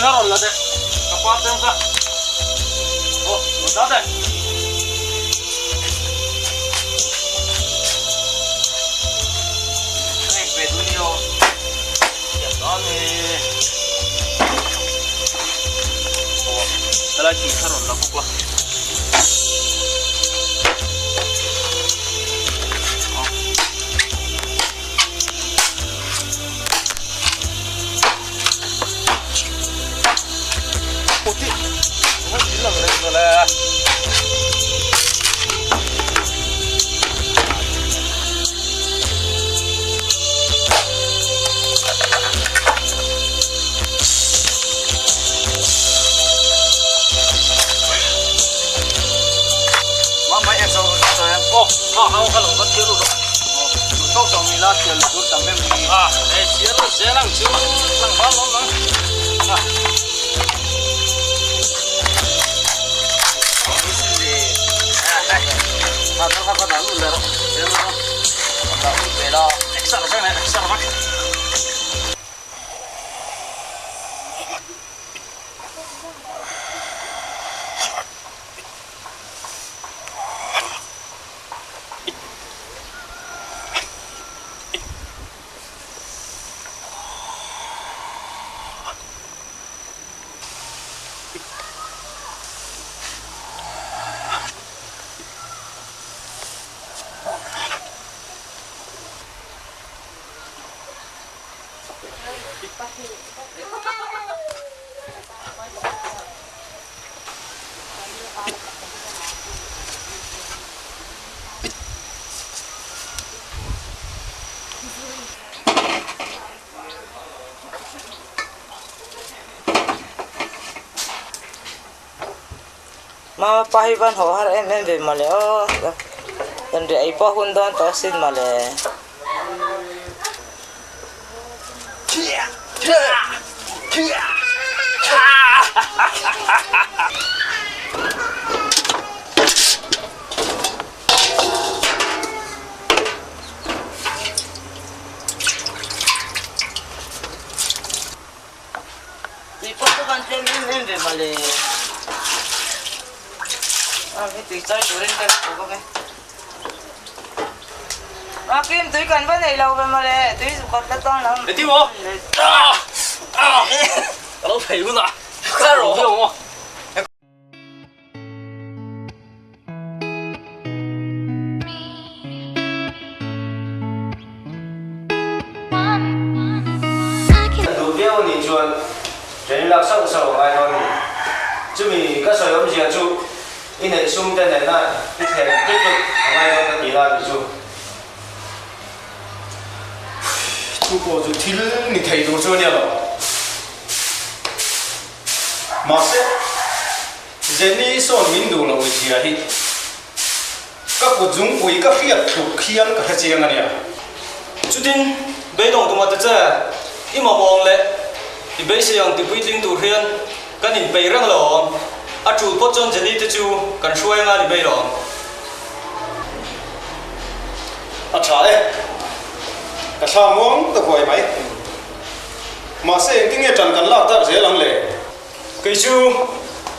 kha rawn la teh, ka pa cheng kha. Aw, rawn dah teh. Ka ek ve duh ni aw. Thiam ta ni. Aw, helai thing kha rawn la bawk la. Mama pa hi van haw har em em ve mawle aw kan reh ei pawh hun dawn tawh asin mawle. Tui pawh chu kan tlem em em ve mawle. A hei tui chai turin ka hmu bawk e. Rakim tui kan va nei lo ve mawle tui zu kawt la tawng lo. Eti maw? Ka lo phei hunah ka rawh viau maw? Duh viau a nih chuan train lak sauh sauh a ngai dawn a ni. Chumi ka sawi awmzia chu i neih sum te nena i thlen tlut tlut a ngai dawn ka tih lai ni chu. Chu pawh chu thil ni thei tur chu a nia lo. Mahse, Jenny sawn min duh loh zia hi ka kut zungpui ka hriat tluk hian ka hre chiang a nia. Chutin, beidawng tumah te che, i mamawng leh i beisei ang tipuitling tur hian kan inpeih reng lo awm. A tul phawt chuan Jenny te chu kan hruai anga ni mai lo ang. A tha e, ka thla muang ta huai mai. Mahse engtin nge ṭan kan lak tak zel ang le? Kei chu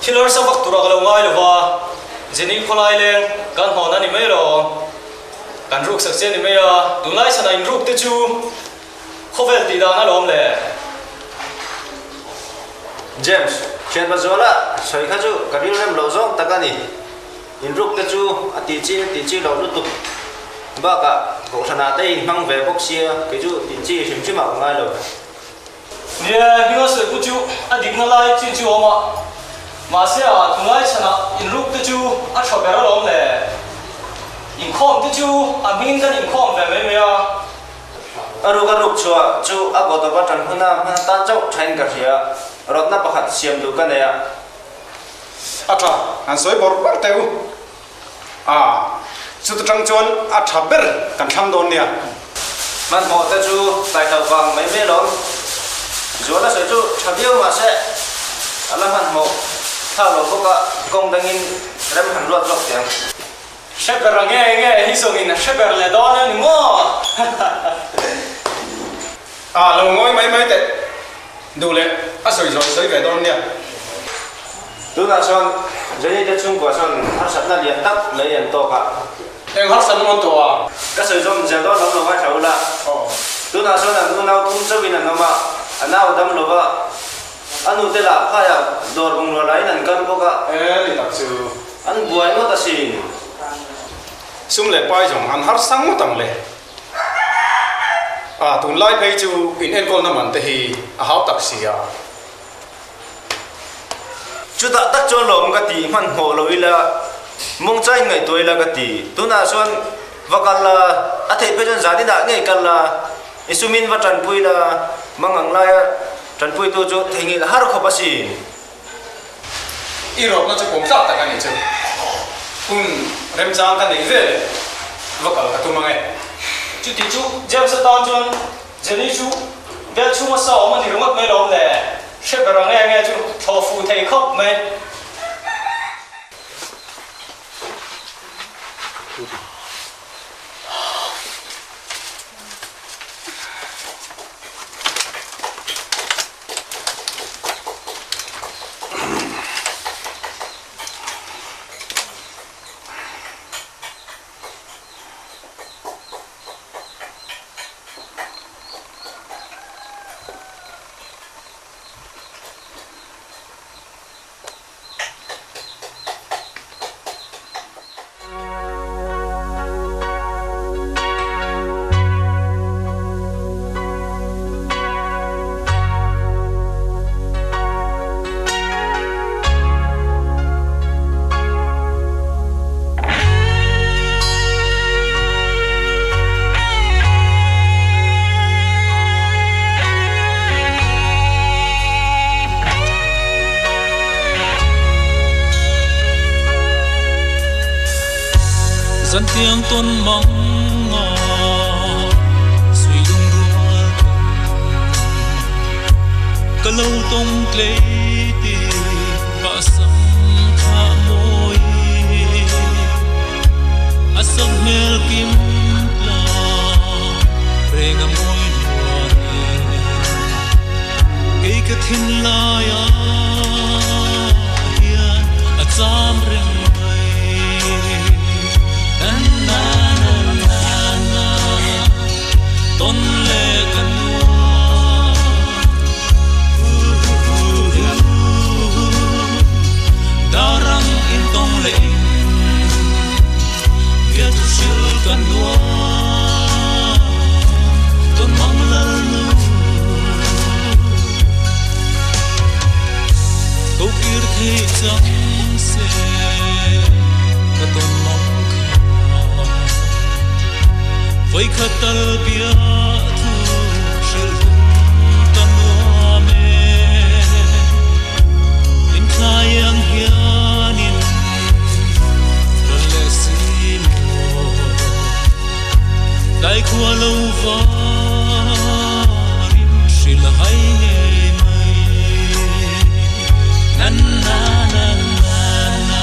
thil harsa vak turah ka lo ngai lo va, Jenny khawlai leng kan hawn a ni mai lo. Kan ruk sak che a ni mai a, tunlai chhanah in ruk te chu khawvel tih dan alawm le. James, thianpa Zuala sawi kha chu ka rilrem loh zawng tak a ni. In ruk te chu a tih chi a tih chi loh lutuk bakah Kohhranah te in hmang ve bawk sia, kei chu tih chi hrim hrim ah ka ngai lo. Nia, hminga sawi pawh chu a dikna lai chin chu a awm a, mahse a tunlai chhanah in ruk te chu a tha ber alawm le. Inkhawm te chu a hmingin kan inkhawm ve mai mai a. A ruk a ruk chhuah chu a kaw tawpa tan huna hman atan chauh thain ka hria, rawtna pakhat siam duh ka nei a. A tha, an sawi bawrh bawrh teh u. A, chuta tang chuan a tha ber kan thlang dawn nia. Hmanhmawh te chu kaihlo vang mai mai alawm. Zuala sawi chu tha viau mahse a la hmanhmawh thlak lo bawk a, kawng dangin rem han ruat zawk teh ang. Hre ber a nge nge hi zawngin a hre ber leh dawn a ni maw? A, lo ngawi mai mai teh. Duh leh a sawi zawh i sawi ve dawn nia. Tunah chuan Jenny te chhungkua chuan harsatna lian tak mai an tawk a. Eng harsatna mawn tawh a? Ka sawi zawm zel dawn lo lo ngaithla ula. Tunah chuan an unau thum chauhin an awm a, a nau dam lo va, a nute lah phaiah dawr bungrua lain an kal bawk a. E ni tak chu. An buai ngawt asin. Sum leh pai zawng an harsa ngawt ang le. A, tunlai phei chu in enkawlna man te hi a hau tak si a. Chutah tak chuan lawm ka ti hmanhmawh lo ila, mawngcha in ngaihtuah ila ka ti. Tunah chuan va kal la, a theih phei chuan zan inah ngei kal la, i sumin va tanpui la, mangang laia tanpuitu chu theihnghilh har khawp asin. I rawtna chu pawm tlak tak a nih chu. Hun remchang ka neih vel e, va kal ka tum ang e. Chuti chu James atan chuan Jenny chu bel chhunga sa awm a ni ringawt mai lawm le, hre ber ang eng nge chu thlawh fuh thei khawp mai. Zantiang tawn mang nga suy lung rual ka lo tawng tlei ti bahsam thla mawi a sak hmel kim tla reng a mawi hnuai kei ka thinlai ah hian a cham reng mai na na na na na tawn leh ka nuam Darang in tawng leh in bia chu hril ka nuam tawn mang lal nu Ko kir thei chang se ka tawn mang kha Vawikhat tal bia thu hrilh hun ka nuam e. Hlimthlai ang hianin rawn leh si maw. Tlai khua lo varin hrilh a hai ngei mai. Na na na na na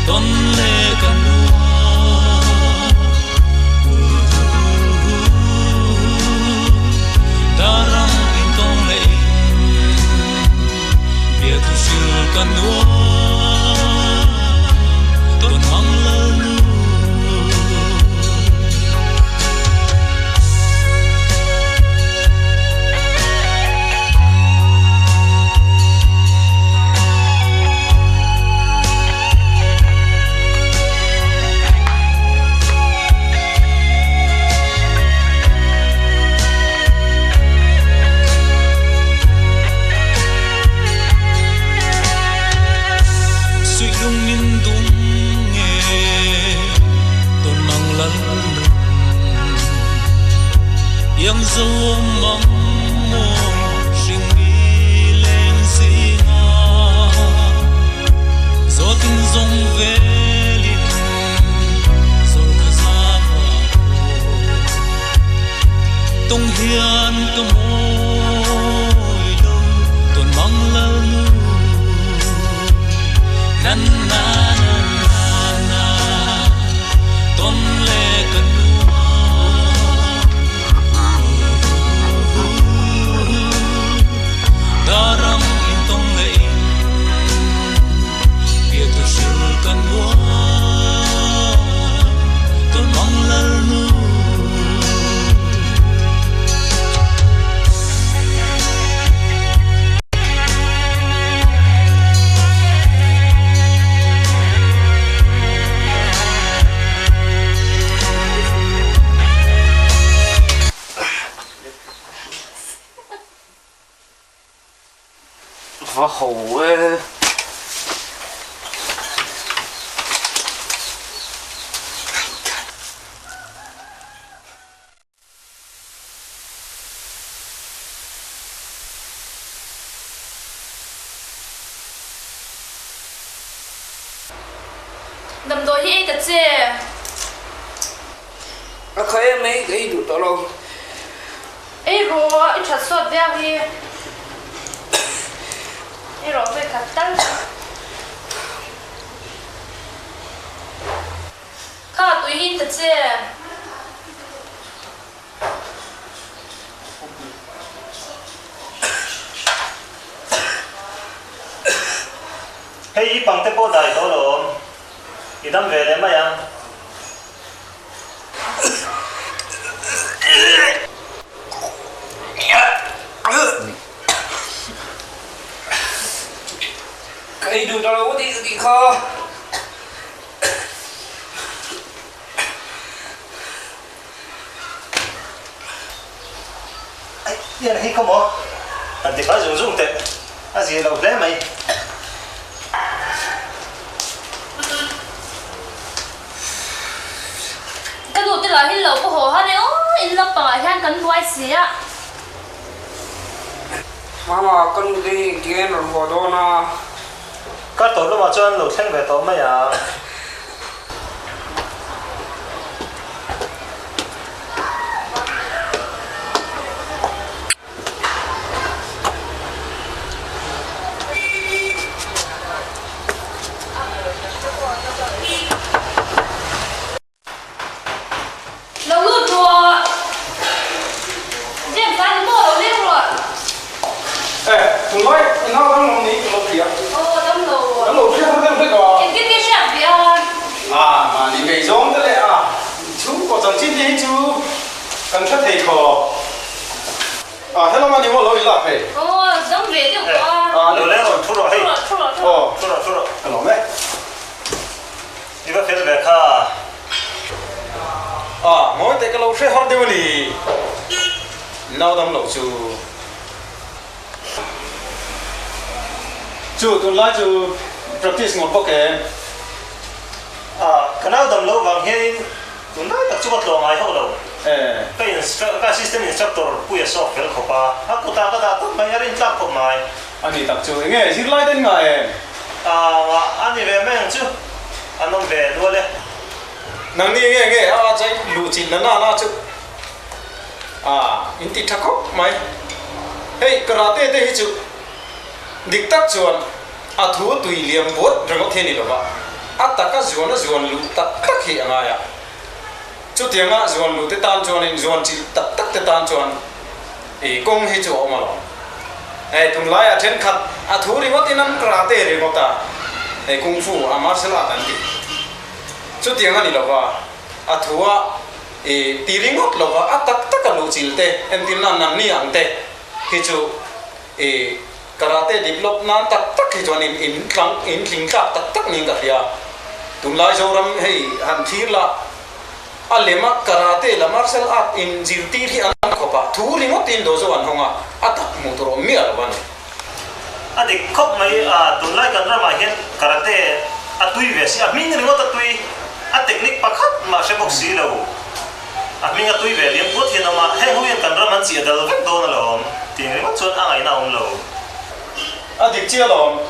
tawn leh ka nuam. Darang in tawng leh in bia thu hril ka nuam tawn mang lal nu. Suihlung min dum nge tawn mang lal nun Iang zo awm mang maw hring mi leng zinga Zawtin zawng velin zawl kha za vah pawh Tawng hian ka mawi lo tawn mang lal nu Na na na na na tawn leh ka nuam. Ho e. Damdawi hi ei ta che. A kha em mai ka ei duh tawh lo. Ei rawh, i that sawt viau hi. Ei rawh vawi khat tal. Kha tui hi in ta che. Hei i pang te pawh dai tawh lo awm. I dam ve leh mai ang. Ka ei duh ta lo tih ka tih kha. Ai, tiang hi khaw maw? Han ti fai zung zung teh, a zir lo hle mai. Ka nu te lah hi lo ka haw han e aw, in lampangah hian kan buai si a. Mama, ka nu te hi engtin nge an rawn haw dawn a? Kar tawh lamah chuan lo thleng ve tawh mai ang. Lo lut rawh. James a ni maw lo leng rawh. Eh, tunlai i nau dang lo ni ka lo hria. Aw, dam lo. Dam lo hria deuh hlek a. Engtin nge hriat ve a? Ah, mahni ngei zawng te leh a chhungkaw chanchin te hi chu kan hre thei thaw. Ah, helama ni maw lo i lak hei. Aw, dam ve deuh tawh a. Eh, lo leng rawh, thu rawh hei. Thu rawh, thu rawh, thu rawh. Aw, thu rawh, thu rawh. Ka lawm e. I va fel ve kha. A, ngawi teh ka lo hre har deuh a ni. Nau dam lo chu. Chu tunlai chu practice ngawt bawk em? A, ka nau dam lo vang hianin tunlai tak chu ka tlawh ngai hauh lo. Ka ka assistant instructor Puia sawk fel khawp a, a kutah ka dah tawp mai, a rintlak khawp mai. A ni tak chu enge zirlai ten ngah em? A ngah a ni ve mai ang chu, an awm ve nual e. Nangni nge nge a chai luh chin na na na chu a in ti tha khawp mai. Hei karate te hi chu dik tak chuan a thu tui liam buat ringawt hi a ni lova, a taka zuan a zuan luh tak tak hi a ngai a. Chutianga zuan luh te tan chuanin zuan chilh tak tak te tan chuan i kawng hi chu a awm alawm. Hei tunlaiah thenkhat a thu ringawtin an karate ringawt a, hei kung fu a martial art an ti. Chutiang a ni lova, a thu a i ti ringawt lova a tak tak a luh chilh te entirna nanni ang te hi chu i karate develop nan tak tak hi chuan in in tlang in tling tlak tak tak niin ka hria. Tunlai Zoram hei han thlir la a lema karate la martial art in zirtir hi an awm khawp a, thu ringawt in dojo an hawng a, a tak hmuh tur awm miah lo a ni. A dik khawp mai a, tunlai kan ramah hian karate a tui ve si, a hming ringawt a tui, a technique pakhat mah hre bawk si lo. A hming a tui ve liam puat hian awm a, heng ho hian kan ram an chiah dal vek dawn alawm tih ringawt chuan a ngaihna a awm lo. A dik chiah alawm,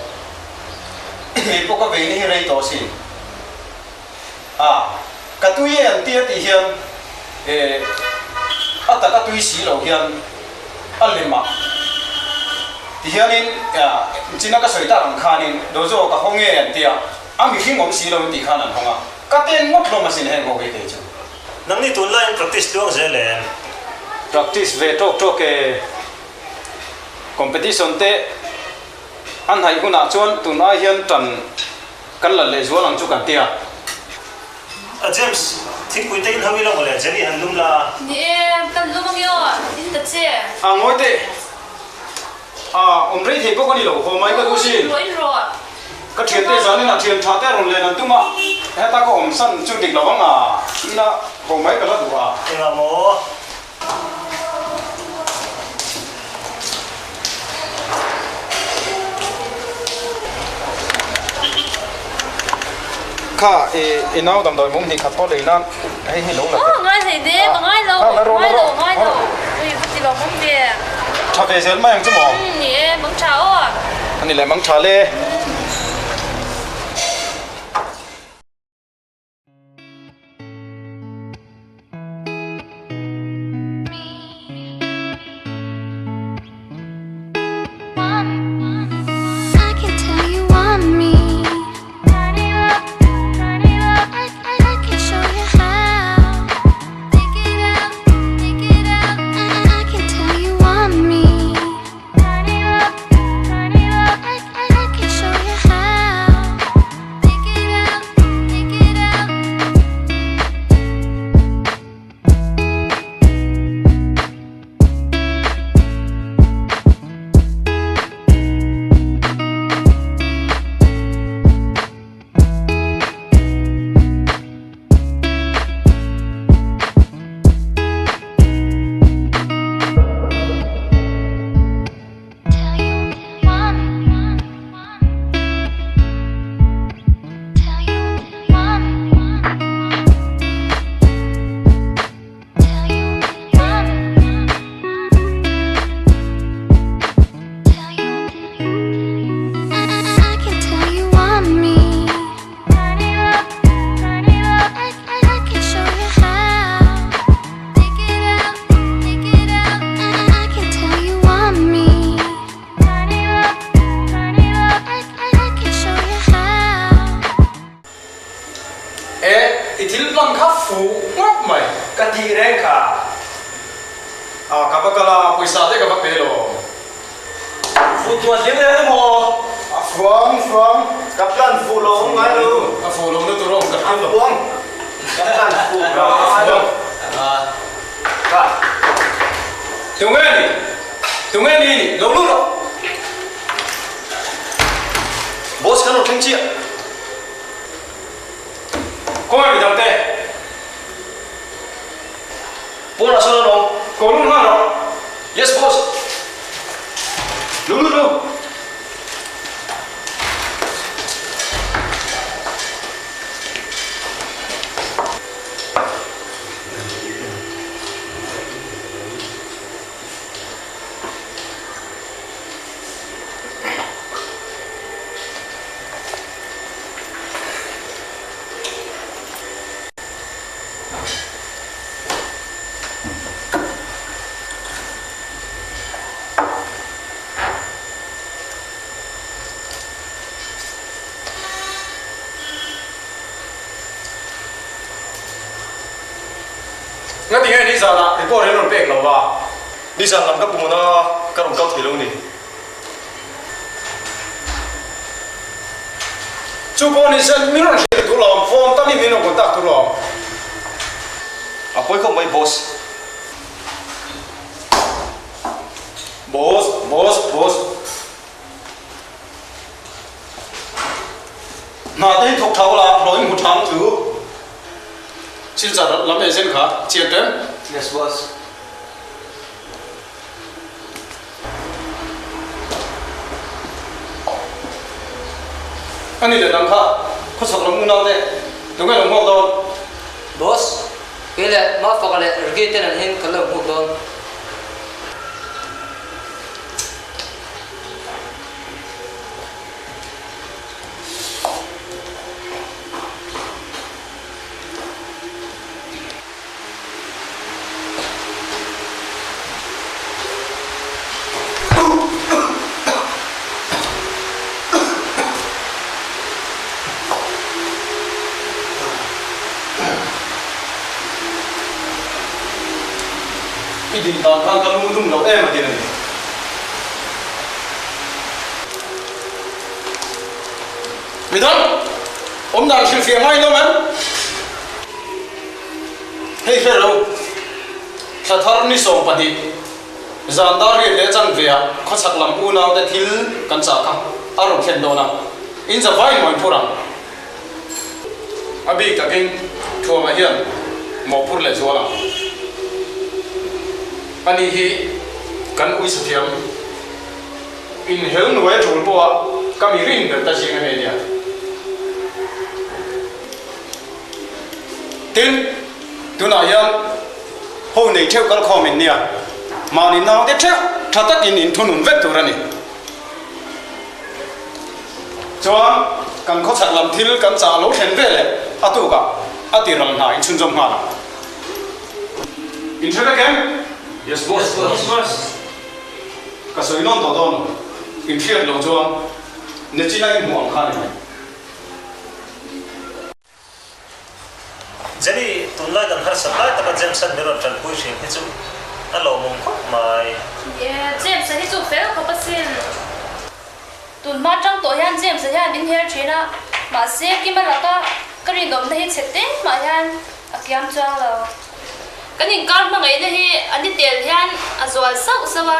kei pawh ka vei na hi rei tawh asin. A, ka tui e an tia tih hian e a tak a tui si lo hian a lem a ti hianin china ka sawi tak ang khanin dojo ka hawng e an tia a mihring awm si lo in tih khan an hawng a. Ka ten ngawt hlawm asin heng ho hi kei chu. Nangni tunlaiin practice tluang zel em? Practice ve tawk tawk e. Competition te an haih hunah chuan tun ai hian tan kan la lehzual ang chu kan ti a. A James, thingpui te in ho ila mawle, Jenny han lum la. Ni e, kan lum ange aw, in ta che. A ngawi teh. A awm rei thei bawk a ni lo, haw mai ka duh sin. In rawh, in rawh. Ka thiante zanin a thian tha te a rawn len an tum a, heta ka awm san chu dik lo ang a, ina haw mai ka la duh a. Engah maw? Kha i nau damdawi mum hnih khat pawh lei nan hei hi lo la teh. Aw ngai hlei nem, a ngai lo, ngai lo, ngai lo. Ui va ti lo mum ve. Tha ve zel mai ang chu maw? Umm ni e, mang tha aw. Ani le mang tha le. E, i thil plan kha fu ngawt mai. Ka tih reng kha. A, ka va kal a, pawisa te ka va pe lo. Fu tuan hlim leh emaw? A fuang, fuang. Ka plan fuh lo awm ngai lo. A fuh lo na tur a awm ka hria lo. A fuang. Ka plan fuh lo awm ngai lo. Ka. Tunge ni? Tunge ni ni? Lo lut rawh. Boss kan rawn thleng chiah. Khawngaih midang te. Pawnah sawn an awm. Ko lut nghal rawh. Yes boss. Lu lut lu. Nga ti nge nizan ah report in rawn pek lo va? Nizan lam ka pumuna ka rawn kal thei lo ni. Chu pawh ni se min rawn hrilh tur lo, phone tal in min rawn contact tur lo. A pawi khawp mai boss. Boss, boss, boss. Hna te hi thawk tha ula, hlawh in hmu tha ang chu. Silchar lam agent kha chian ṭem. Yes boss. A ni leh dang kha khawchhak lam unau te tunge lo hmuak dawn? Boss, kei leh Mafaka leh Ricky te nen hian kan lo hmuak dawn. I din dan khan ka lu dum lo em a ti a ni. Midang, awmdan hrilhfiah ngai lo em? Hei hre lo, thla thar ni 12, zan dar riat leh chanve ah khawchhak lam unau te thil kan chah kha a rawn thlen dawn a, in za vai mawi phur ang. A bik takin Thuama hian mawhphur leh zual ang. Ani hi kan ui sathiam inhel nuai tul pawha ka mi rin ber ta zing a ni ania. Tin, tunah hian ho nei theuh kal khawm in nia, mahni naute theuh tha takin in thunun vek tur a ni. Chuan kan khawchhak lam thil kan chah lo thlen ve leh a tukah a ti ral hna in chhunzawm nghal ang. In hre vek em? Yes boss. Yes boss. Ka sawi nawn tawh dawn, in hriat loh chuan Nechina in hmuh ang kha ni mai. Jenny, tunlai kan harsat lai taka James-a'n min rawn tanpui thin hi chu a lawmawm khawp mai. Ye, James-a hi chu fel khawp asin. Tun hma tang tawh hian James-a hian min her thin a, mahse Kima laka ka rinawmna hi chhe teng mah hian a kiam chuang lo. Kan inkar hmangaihna hi a ni tel hian a zual sauh sauh a,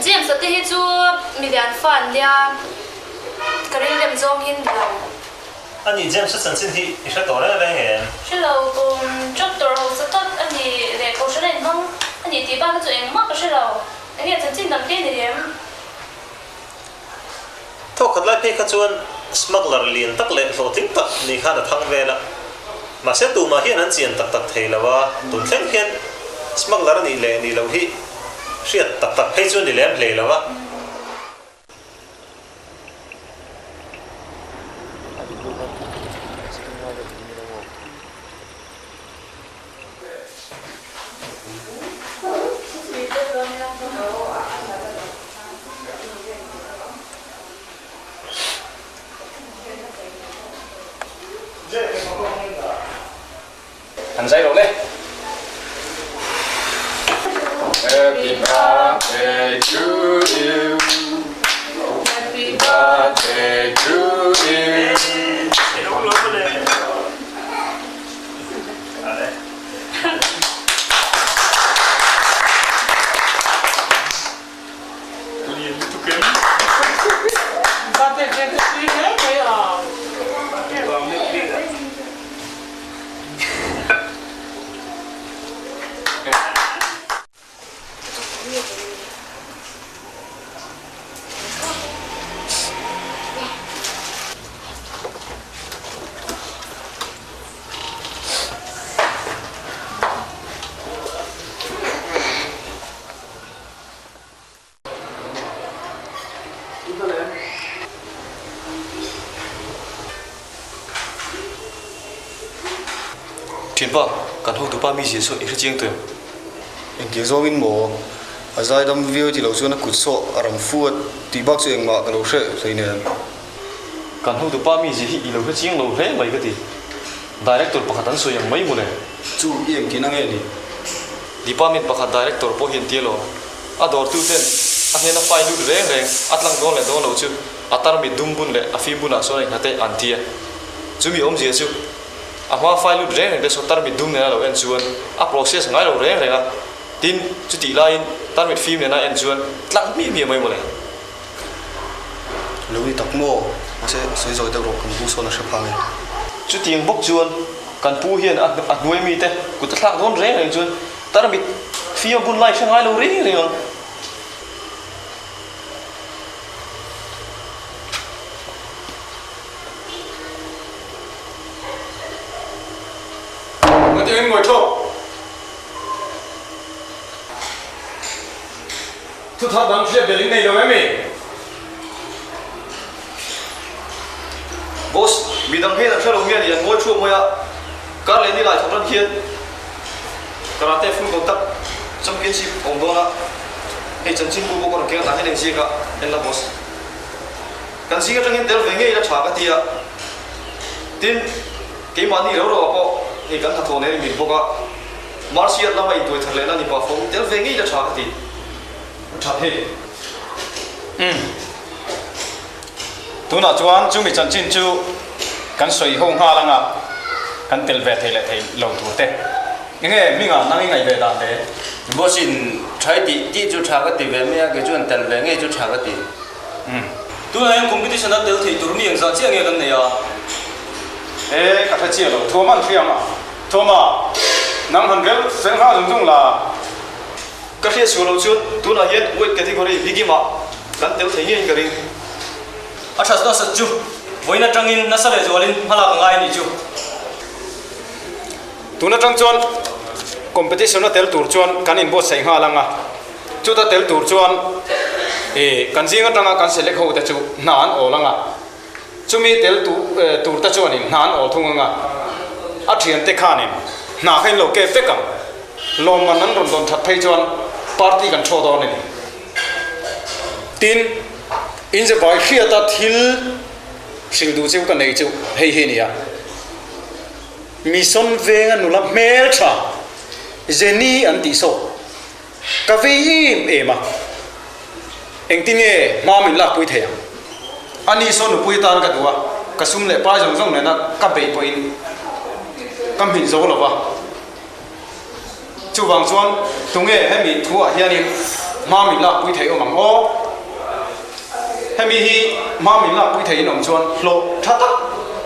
James-a te hi chu milian fa an nia, ka rilrem zawng hi ni lo. A ni, James a chanchin hi i hre tawh reng reng em? Hre lo, kum doctor hausa tak a ni leh kohhran a inhmang a ni tih bak hi chu engmah ka hre lo. Enge chanchin dang te ni em? Thawk khat lai phei kha chuan smuggler lian tak leh hlawhtling tak ni khan a thang vel a. Mahse tumah hian an chian tak tak thei lo a, tun thleng hian smuggler a nih leh nih loh hi hriat tak tak phei chu a ni lem hlei lo a. An zai lo le. Happy birthday to you. Happy birthday to you. Thianpa, kan hotupa mi zia saw i hre chiang tawh em? Engtiang zawngin maw? A zaidam viau ti lo chuan a kut saw a rang fu a tih bak chu engmah ka lo hre hleinem. Kan hotupa mi zia hi i lo hre chiang lo hle mai ka ti. Director pakhat an sawi ang mai mawle. Chu i engtin ange ni? Department pakhat Director pawh hian tia lo. A dawrtu ten a hnena file lut reng reng a tlang dawn leh dawn lo chu a tarmit dum bun leh a fim bunah chuan a inhate an ti a. Chumi awmzia chu a hma file lut reng reng te saw tarmit dum nena lo en chuan a process ngai lo reng reng a, tin chutih laiin tarmit fim nena en chuan tlang hmiah hmiah mai mawle. Lo ni tak maw? Mahse sawi zawi deuh rawh kan pu sawn a hre phang e. Chutiang bawk chuan kan pu hian a hnuai mite kut a thlak dawn reng reng chuan Tarmit fim a bun lai hre ngai lo reng reng ang. Ngati in ngawi thawk. Thu thar dang hriat belh in nei lo em i? Boss, midang hian an hre lo nge a ni, an ngawi thuak mai a, kar leh nilai thawk ran khian karate full contact championship a awm dawn a, hei chanchinbu pawh ka rawn keng a, tah hian engziak a en la boss. Kan zing atangin tel ve ngei la tha ka ti a, tin keimahni rau rauah pawh hei kan hnathawh nen in mit bawk a, Martial lama intuai thar lehna ni pah fawm tel ve ngei la tha ka ti. Tha hei. Umm. Tunah chuan chumi chanchin chu kan sawi ho nghal anga kan tel ve thei leh thei lo tur te. Enge hmingah nang i ngaih ve dan le? Boss in tha i tih tih chu tha ka ti ve mai a, kei chuan tel ve ngei chu tha ka ti. Umm. Tunah hian competition a tel thei tur mi engzah chiah nge kan nei a? E, ka hre chiah lo. Thuam an hria ang a. Thuama, nang han rel fel nghal zung zung la. Ka hriat sual loh chuan tunah hian weight category bigimah kan tel thei ngeiin ka ring. A that nasat chu vawiin atangin nasa leh zualin hmalak a ngai a nih chu. Tun atang chuan competition a tel tur chuan kan inbuatsaih nghal ang a, chuta tel tur chuan ih kan zing atanga kan select ho te chu hna an awl ang a, chumi tel tur te chuanin hna an awl thung ang a, a thiante khanin hna kha in lo kep vek ang. Lawmman an rawn dawn that phei chuan party kan thaw dawn a ni. Tin, inzevai hriata thil hrilh duh chu ka nei chu hei hi a ni a. Mission venga nula hmel tha Jenny an tih saw ka vei em em a, engtin nge hma min lakpui thei ang? Ani saw nupui atan ka duh a, ka sum leh pai zawng zawng nena ka beih pawhin ka hmin zo lo va. Chuvang chuan tunge hemi thuah hianin hma min lakpui thei awm ang aw? Hemi hi hma min lakpui thei in awm chuan hlawh tha tak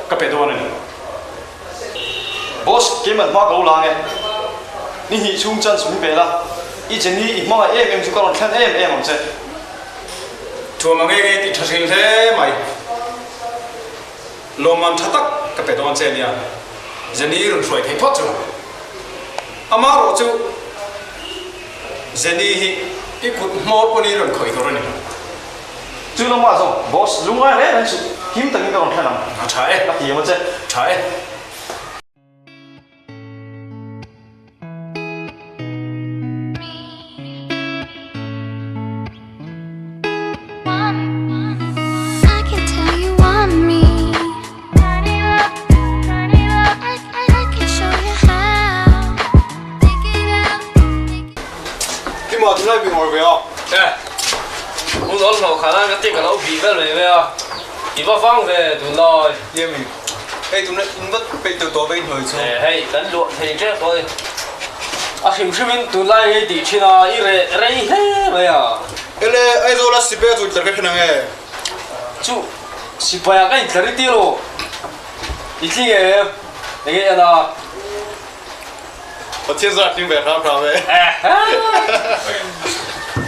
ka pe dawn a ni. Boss, keimah hma ka lo lang e. Ni hnih chhung chance min pe la, i Jenny i hmangaih em em chu ka rawn thlen em em ang che. Thuam ang enge tih tha hring hle mai. Lawmman tha tak ka pe dawn che nia, Jenny rawn hruai thei phawt chu. Amaherawh chu Jenny hi i kut hmawr pawn i rawn khawih tur a ni. Chu lamah zawng boss lungngai reng reng suh, him takin ka rawn thlen ang. A tha e. Ka ti ang a che. Tha e. Kima tunlai mi ngawr ve a. Eh, hun awl hlauh khan a ka ti ka lo bih vel mai mai a, i va vang ve tunlai. Yemi, hei tunlai in va peih teuh tawh ve i hnuai chu. Eh, hei kan luah thei tep tawh a ni. A hrim hrimin tunlai hei tih thin a, i reh rei hle mai a. Ele, Aizawla sipai a chu intlar ka hre nang e. Chu, sipai ah ka intlar i tir aw. I tling em? Enge en a? Pathian zar tling ve hram hram e.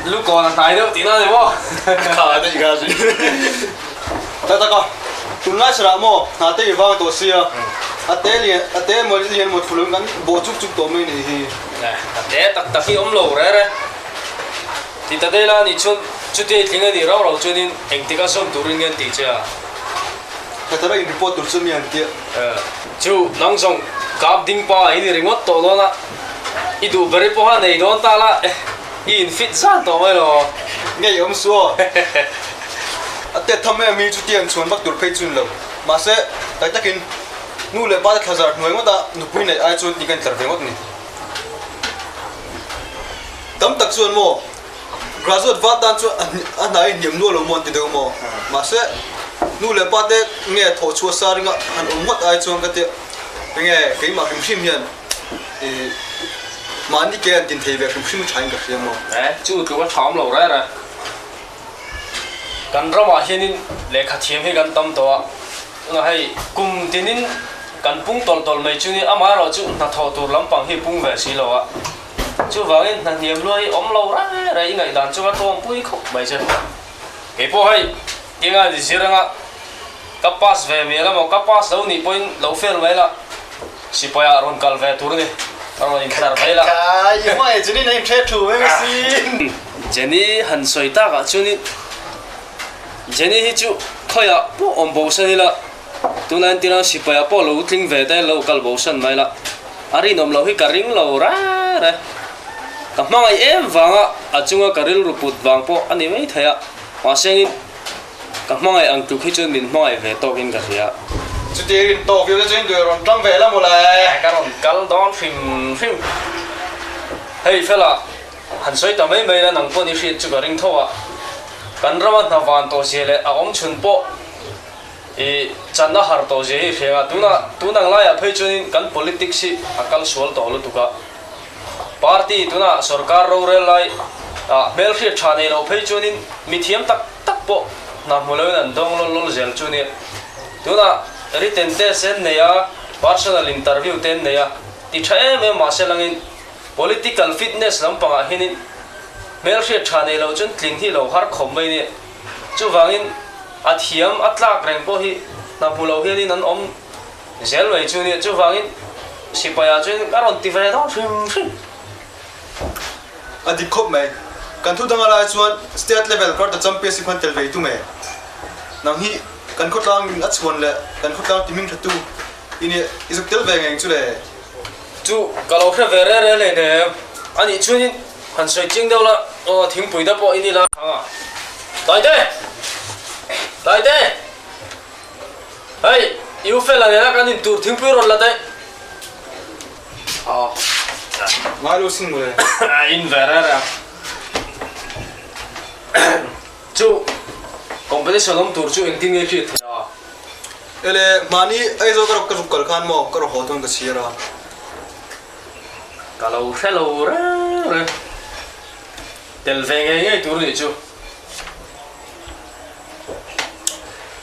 Lu kawn a hnai deuh tihna a ni maw? Kha a daih kha a si. Tak tak a, tunlai chhanah maw hna te i vang tawh sia, a te lian a te emaw lian emaw thulun kan bawh chuk chuk tawh mai nih hi. A te tak tak hi awm lo reh reh. Ti ta daih la nih chuan chutia i tling a nih rau rau chuanin engtik a zawm turin nge an tih che a? Khatara in report tur chu mi an tia. Chu nang zawng kap ding pa i ni ringawt tawh dawn a, i duh ber i pawha nei dawn ta la, i in fit zan tawh mai lo. Ngei awm su aw. A tet tham em hi chutia an chhuan vak tur phei chu ni lo. Mahse, tak takin nu leh pa te thlazar hnuai ngawt a nupui neih ai chuan ti ka intlar ve ngawt ni. Tam tak chuan maw Graduate va tan chuan a hna hi hniam nual lo maw an ti deuh maw? Mahse, nu leh pa te nge thawh chhuah sa ringa han awm ngawt ai chuan ka tia enge keimah hrim hrim hian ih mahni ke an tin thei ve hrim hrim thain ka hria maw? Eh, chu tluk a tham lo reh reh. Kan ramah hianin lehkha thiam hi kan tam tawh a, tunah hei kum tinin kan pung tawlh tawlh mai chu ni, amaherawhchu hnathawh tur lampang hi pung ve si lo a. Chuvangin hna hniam luai awm lo reng reng i ngaihdan chu ka tawngpui khawp mai che. Kei pawh hei tinga ni zir anga ka pass ve mial emaw ka pass lo nih pawhin lo fail mai la, sipai ah rawn kal ve tur a ni, ka rawn intlar mai la. Kai i hmai Jenny na inhre thu mai masin. Jenny han sawi tak ah chuanin Jenny hi chu khawiah pawh awm bo san ila Tunah entir ang sipai ah pawh lo tling ve te lo kal bo san mai la, a rinawm loh hi ka ring lo reng reng. Ka hmangaih em vanga a chunga ka rilru put vang pawh a ni mai thei a, mahse engin ka hmangaih ang tluk hi chuan min hmangaih ve tawkin ka hria. Chuti rin tawk viau te chuan duai rawn tang ve la maw le. Ka rawn kal dawn hrim hrim. Hei fela, han sawi ta mai mai la nang pawh ni hriat chu ka ring tho a, kan rama hna van tawh zia leh a awm chhun pawh I channa har tawh zia hi hriang a, tuna tun ang laiah phei chuanin kan politics hi a kal sual tawh lutuk a, party tuna sorkar rorel lai ah hmelhriat tha nei loh phei chuanin mi thiam tak tak pawh hna hmu loin an dawng lawl lawl zel chu nia. Tuna written test en nei a, personal interview te en nei a, ti tha em em mahse langin political fitness lampangah hianin hmelhriat tha nei loh chuan tling hi lo har khawp mai nia. Chuvangin a thiam a tlak reng pawh hi hna hmu lo hianin an awm zel mai chu nia. Chuvangin. Sipai ah chuan ka rawn ti ve dawn hrim hrim. A dik khawp mai. Kan thu danga lai chuan State level Karate Championship khan tel ve tum e. Nang hi kan khawtlang min a chhuan leh kan khawtlang ti hming thatu i nih i zuk tel ve ngeng chu le. Chu ka lo hre ve re re hle nem. A nih chuanin han sawi chiang deuh la, aw thingpui te pawh i ni la. Thanga. Taite! Taite! Hei, i u fela nena kan intur thingpui rawn la daih. Aw. Ngai lo sin mawle. A in ve re re a. Chu competition awm tur chu engtin nge hriat theih a? Ele, mahni Aizawl ka rawk ka zuk kal khan maw ka rawk haw dawn ka chhiar a. Ka lo hre lo reng reng. Tel ve ngei ngei tur nih chu.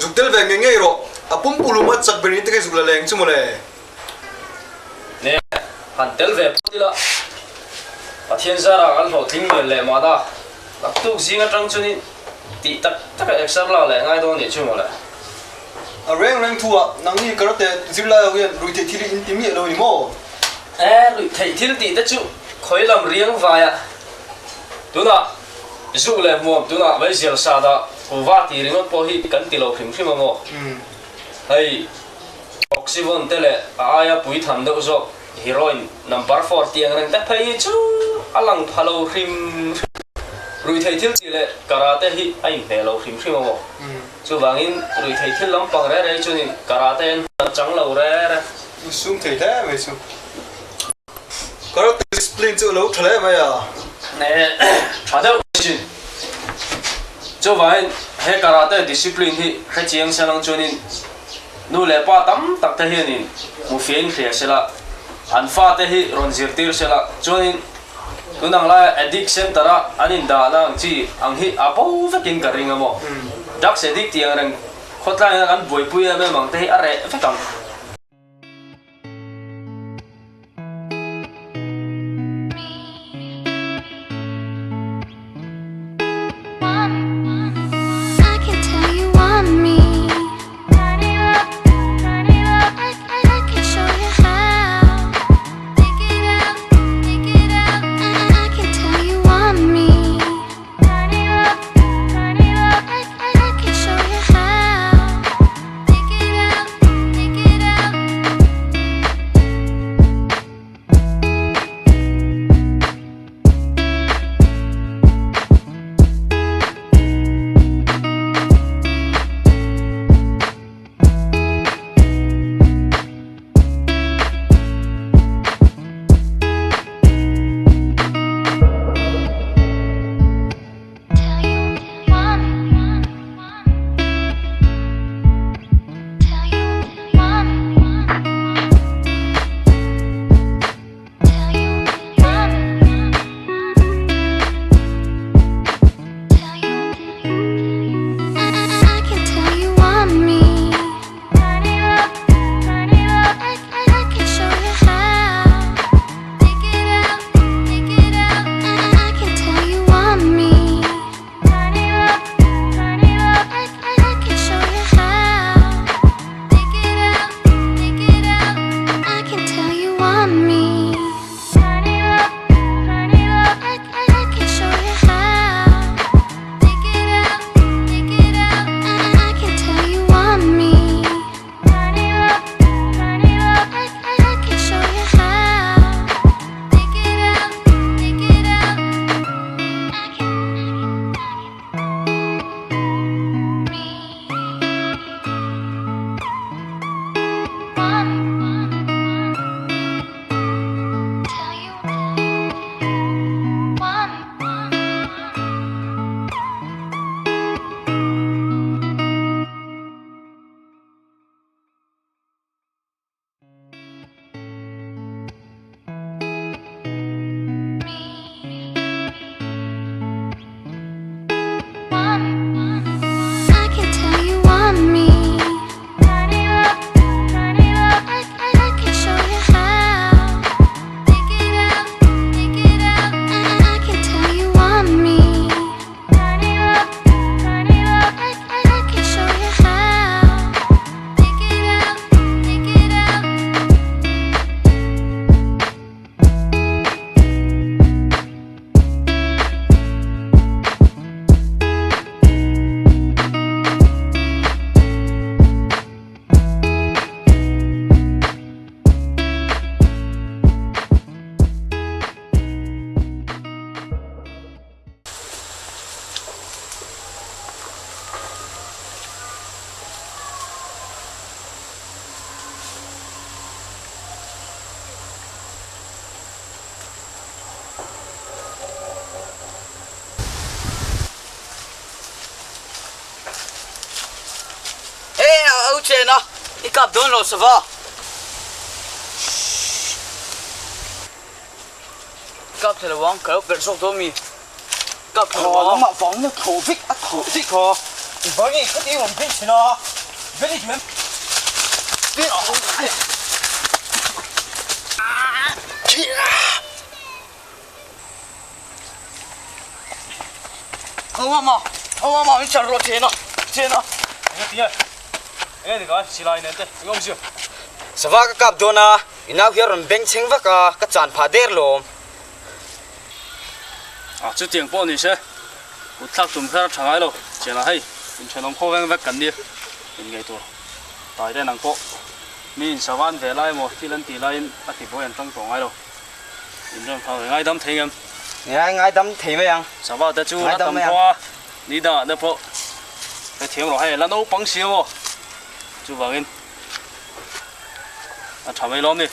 Zuk tel ve ngei ngei rawh. A pumpulum a chak ber in te kha i zuk la leng chu mawle. Nge han tel ve phawt ila, Pathian zara kan hlawhtling lian leh mahna naktuk zing atang chuan in tih tak tak a exer lak leh ngai dawn nih chu mawle. A reng reng thu ah nangni karate zirlai ho hian ruihtheih thil hi in ti miah lo ni maw? E, ruihtheih thil tih te chu khawi lam riang vai a, tunah zu leh hmuam tunah meizial sa dah kuva tih ringawt pawh hi kan ti lo hrim hrim a maw? Hei. Oxyvon te leh a aia pui tham deuh zawk heroin number four tih ang reng te phei hi chu a lang pha lo hrim hrim. Ruihtheih thil tih leh karate hi a inhmeh lo hrim hrim a maw? Chuvangin ruihtheih thil lampang re rei chuanin karate an hman a chang lo re re. Insum thei hle mai chu. Karate discipline chu a lo tha hle mai a. Tha deuh mai chin. Chuvangin he karate discipline hi hrechiang se lang chuanin Nu leh pa tam tak te hianin hmufiahin hria se la, an fate hi rawn zirtir se la, chuanin tun ang laia addict center a an indahna ang chi ang hi a bo vekin ka ring a maw? Drugs addict tih ang reng khawtlangin a kan buaipui em em ang te hi a reh vek ang. I kap dawn lo sava. Kap thei lo ang, ka lo perh zawk dawn mi. Kap thei lo ang. Nangmah vangin a thaw vek, a thaw vek kha. I vang i khat eng awm vek thin a, vek i duh em? Tho a ma, tho a ma, min chhan rawh chen a, chen a. Enge tinge? Enge ni kai, silai nen te, enge awmzia? Sava ka kap dawn a, i nau hi a rawn beng chheng vak a, ka chan phah der lawm. A, chutiang pawh ni se, kut thlak tum kher a tha ngai lo, chian a hei, inthenawm khaw veng vek kan nia, inngeih tur tai te nang pawh mi in sava an ve lai emaw thil an tih laiin a tibuai an tang tawh ngai lo. In rawn phak ve ngaidam thei ngem? Ngai ngaidam thei mai ang. Sava te chu la tam pawh a, ni dangah te pawh hrethiam rawh hei la naupang si emaw chuvangin a tha mai lawm ni.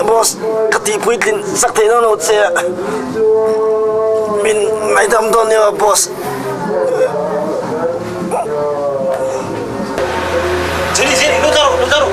Boss, ka tihpui tlin chak theih dawn lo che a, min ngaihdam dawn nia boss. Jenny, Jenny, lut la rawh, lut la rawh.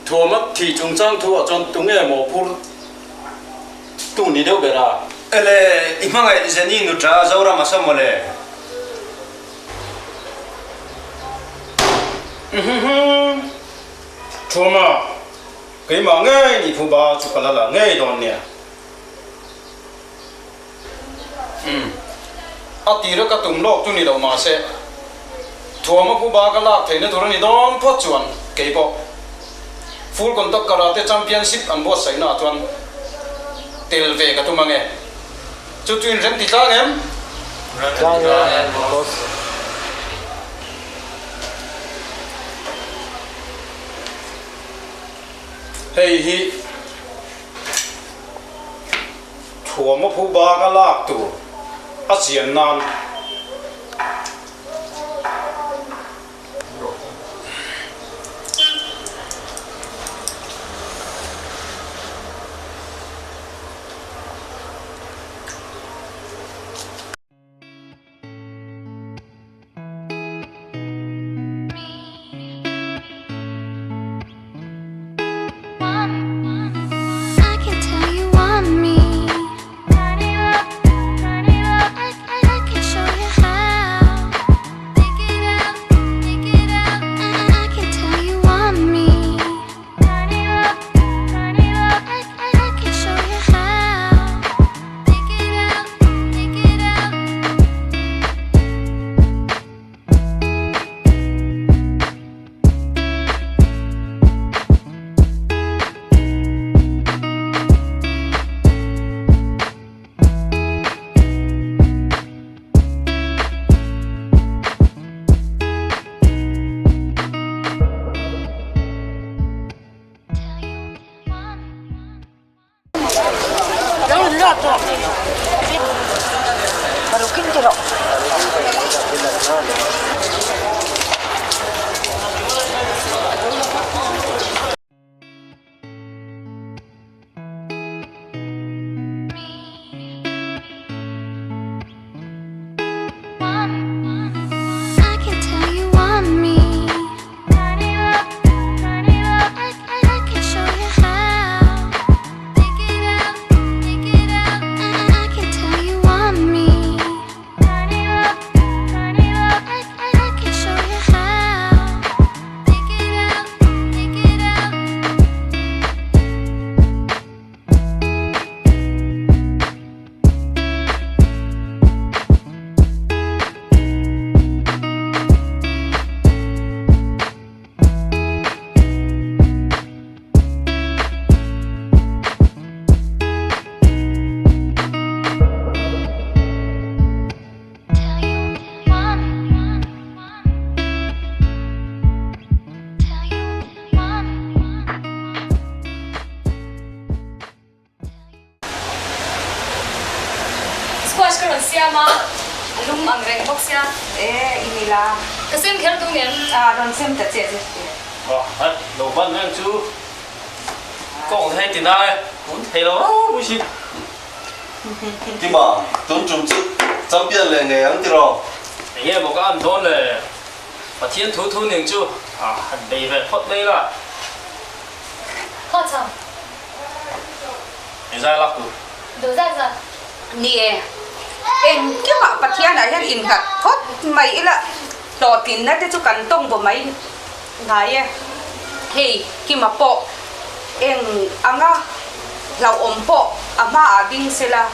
Thuama thi chungchang thu ah chuan tunge maw phur tu ni deuh ber a? Ele, i hmangaih Jenny nuṭa Zoram a sa mawle. Uhuhu. Thuama, keimah ngei ni phu ba chu ka la la ngei dawn nia. Umm. A tira ka tum lawk chu ni lo mahse, thuam a phu ba ka lak theihna tur a ni dawn phawt chuan kei pawh Full Contact Karate Championship an buatsaihna ah chuan tel ve ka tum ange. Chu chu in rem ti tlang em? Rem ti tlang em boss. Hei hi. Thuam a phu bak a lak tur a chian nan. Squash ka rawn siam a, a lum ang reng bawk sia. E, i ni la. Ka sem kher duh ngem? A, rawn sem ta che che. Aw, hai, lo ban reng chu kawng hei ti nai, tun thei lo rau mai si. Tima, tun tum chu champion leh ngei ang tiraw? Enge maw ka an dawn le? Pathian thu thu ning chu a han bei ve phawt mai la. Khaw chang. Engzai lak tur? Duh zat zat. Ni e. Engkimah Pathianah hian innghat phawt mai ila hlawhtlinna te chu kan tawng vaw mai ngai e. Hei Kima pawh eng anga hlauhawm pawh a hmaah ding sela.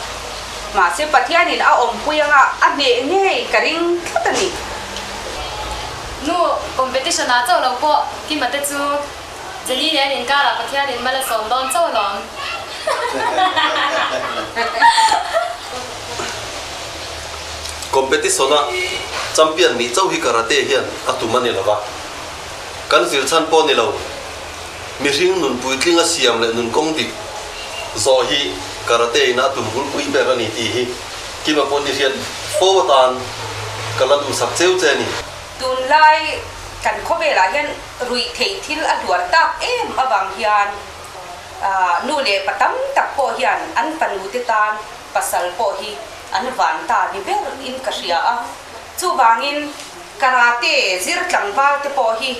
Mahse Pathianin a awmpui anga a hneh ngei ka ring tlat a ni. Nu, competition ah chauh lo pawh Kima te chu Jenny nen inkarah Pathianin mal a sawm dawn chauh alawm. Competition a champion nih chauh hi karate hian a tum a ni lova, kan zir chhan pawh ni lo. Mihring nun puitling a siam leh nun kawng dik zawh hi karate in a tum bulpui ber a ni tih hi Kima pawn i hriat fo atan ka la duhsak cheu che a ni. Tunlai kan khawvelah hian ruih theih thil a hluar tak em avang hian nu leh pa tam tak pawh hian an fanu te tan pasal pawh hi an van ta ni ber in ka hria a. Chuvangin karate zir tlangval te pawh hi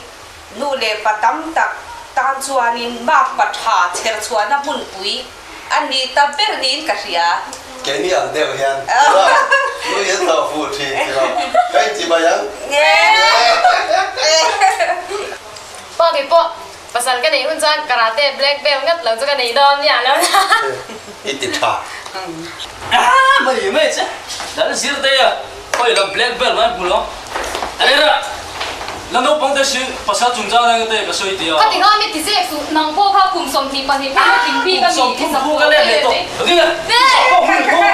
Nu leh pa tam tak tan chuanin makpa tha chher chhuahna hmunpui a ni ta ber niin ka hria. Keini ang deuh hian tiraw nu hian hlauh fuh thin tiraw ka inti mai ang. Pa kei pawh pasal ka neih hun chuan karate black belt ngat lo chu ka nei dawn miah lo na. I ti tha. Ah mai mai che dal zir te a khawi lo black belt mai hmu lo arera la naupang te si pasal chungchang reng te ka sawi tia. Khati kha mi ti zek suh nang pawh kha kum 22 phei na tling bik a mi kum 30 phu ka let leh tawh ringa pawh hmun khaw.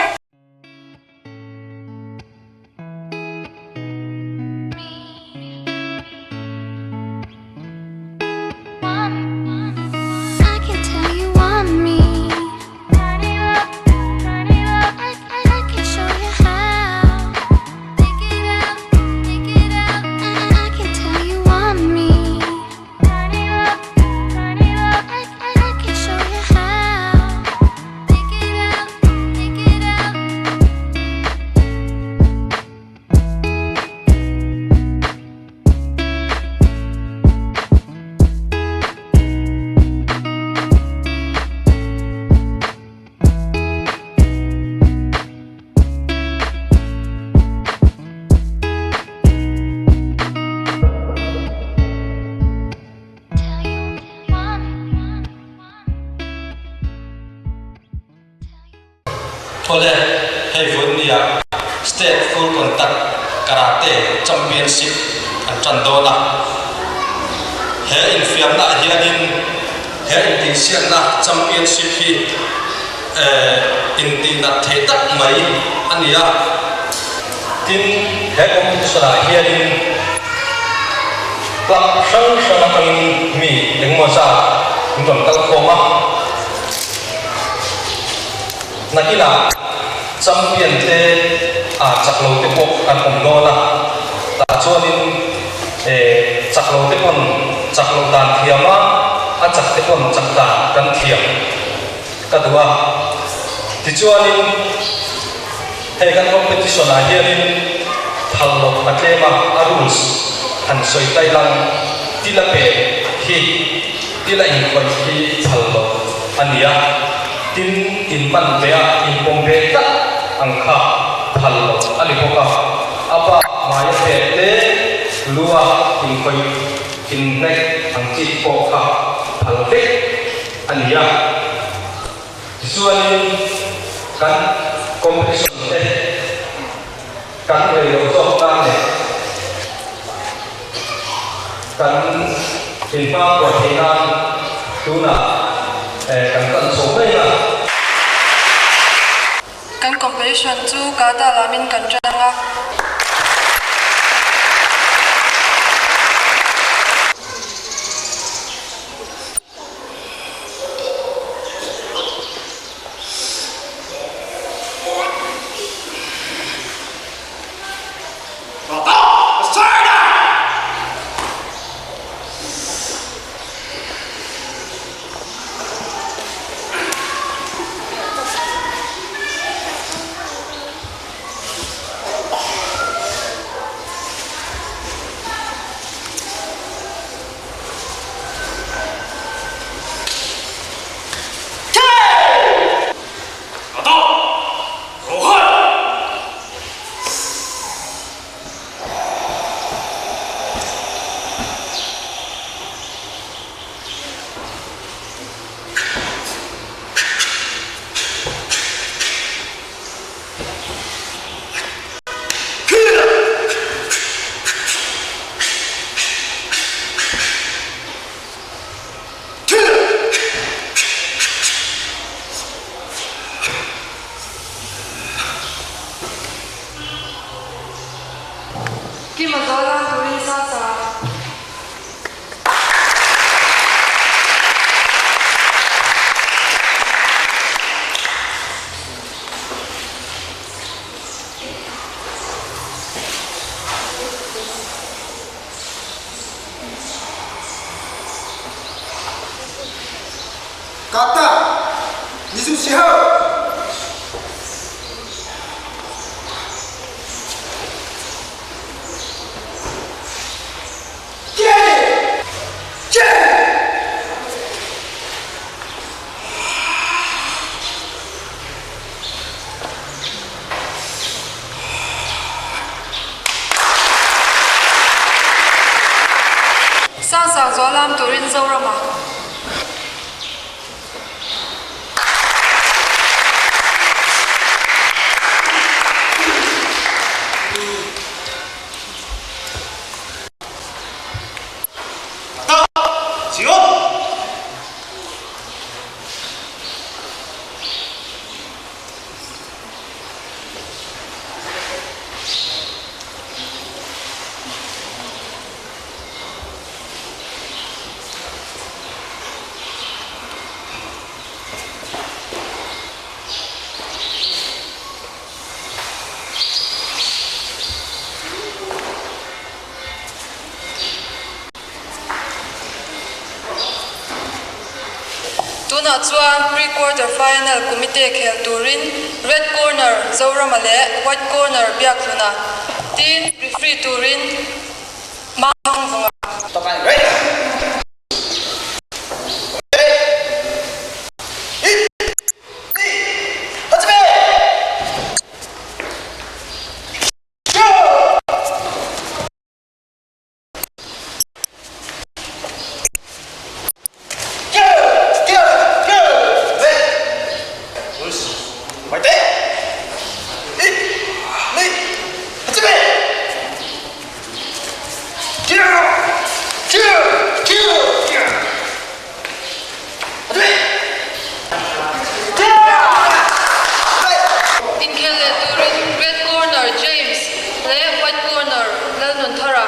Awle, hei vawi nia State Full Contact Karate Championship an tan dawn a. He infiamna ah hianin he intihsiakna championship hi intihnat theih tak mai a ni a. Tin, he competition ah hianin club hrang hrang atangin mi engemaw zat an rawn kal khawm a. Nakinah champion te a chak lo te pawh kan awm dawn a, tah chuanin chak lo te pawn chak loh dan thiam a, a chak te pawn chak dan kan thiam ka duh a. Tichuanin hei kan competition ah hianin phal loh a tlem a, a rules han sawi tai lang tila pe hi tila inkhawih hi phal loh a ni a. Tin, in man ve a, in pawm ve tlat ang kha phal lo a ni bawk a. A pa hmaia pek te, lua inkhawih inhnek ang chi pawh kha phal vek a ni a. Tichuanin kan competition te kan rei loh zawk nan leh kan inhmangkuah theih nan tunah kan tan chho mai a. Kan competition chu kata lamin kan tan ang a. Kima Zualan turin Sasa. Kata, Mizu Siho! Sangsang Zualam turin Zorama. Tunah chuan pre-quarter final kumite khel turin Red Corner Zorama leh White Corner Biakhluna tin referee turin Mahangvunga. Inkhel leh turin Red Corner James leh White Corner Lalnunthara.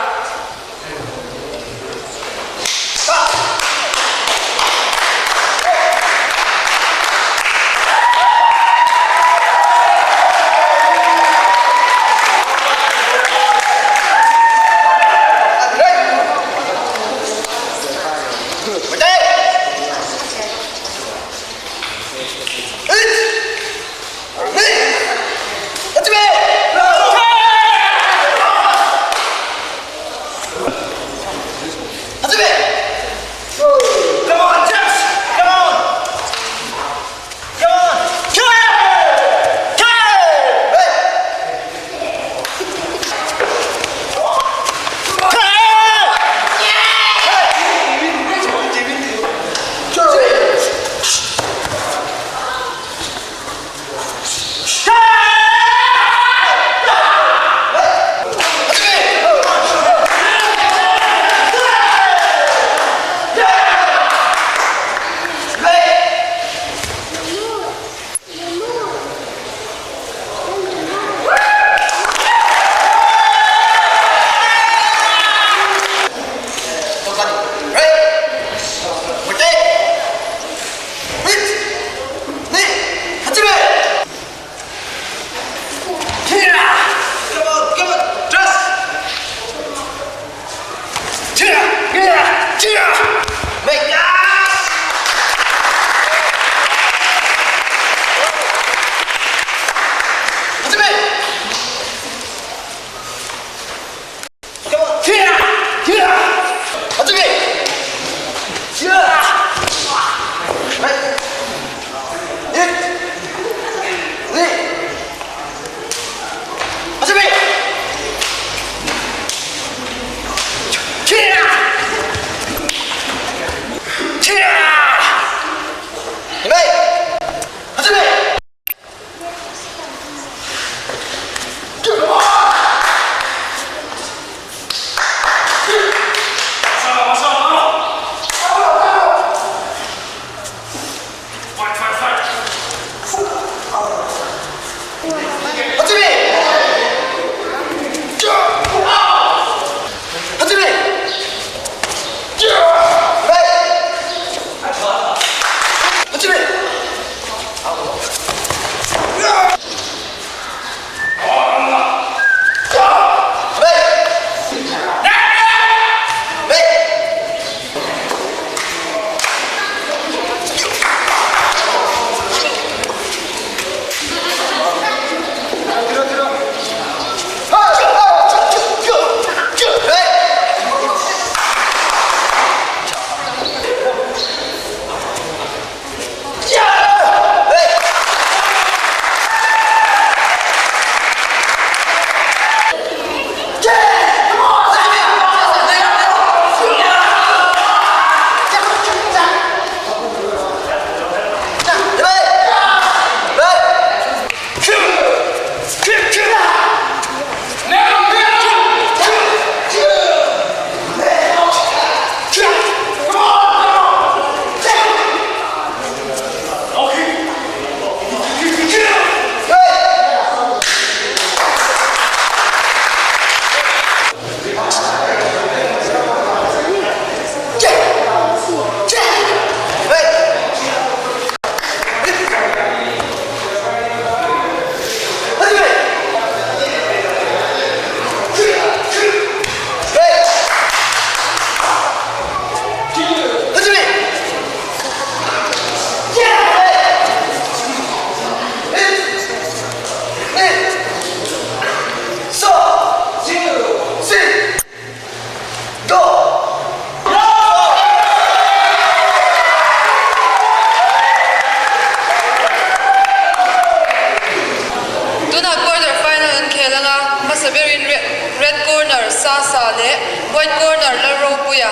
Sasa leh White corner Lalropuia.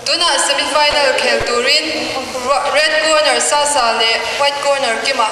Tunah semi-final khel turin Red corner Sasa leh White corner Kima.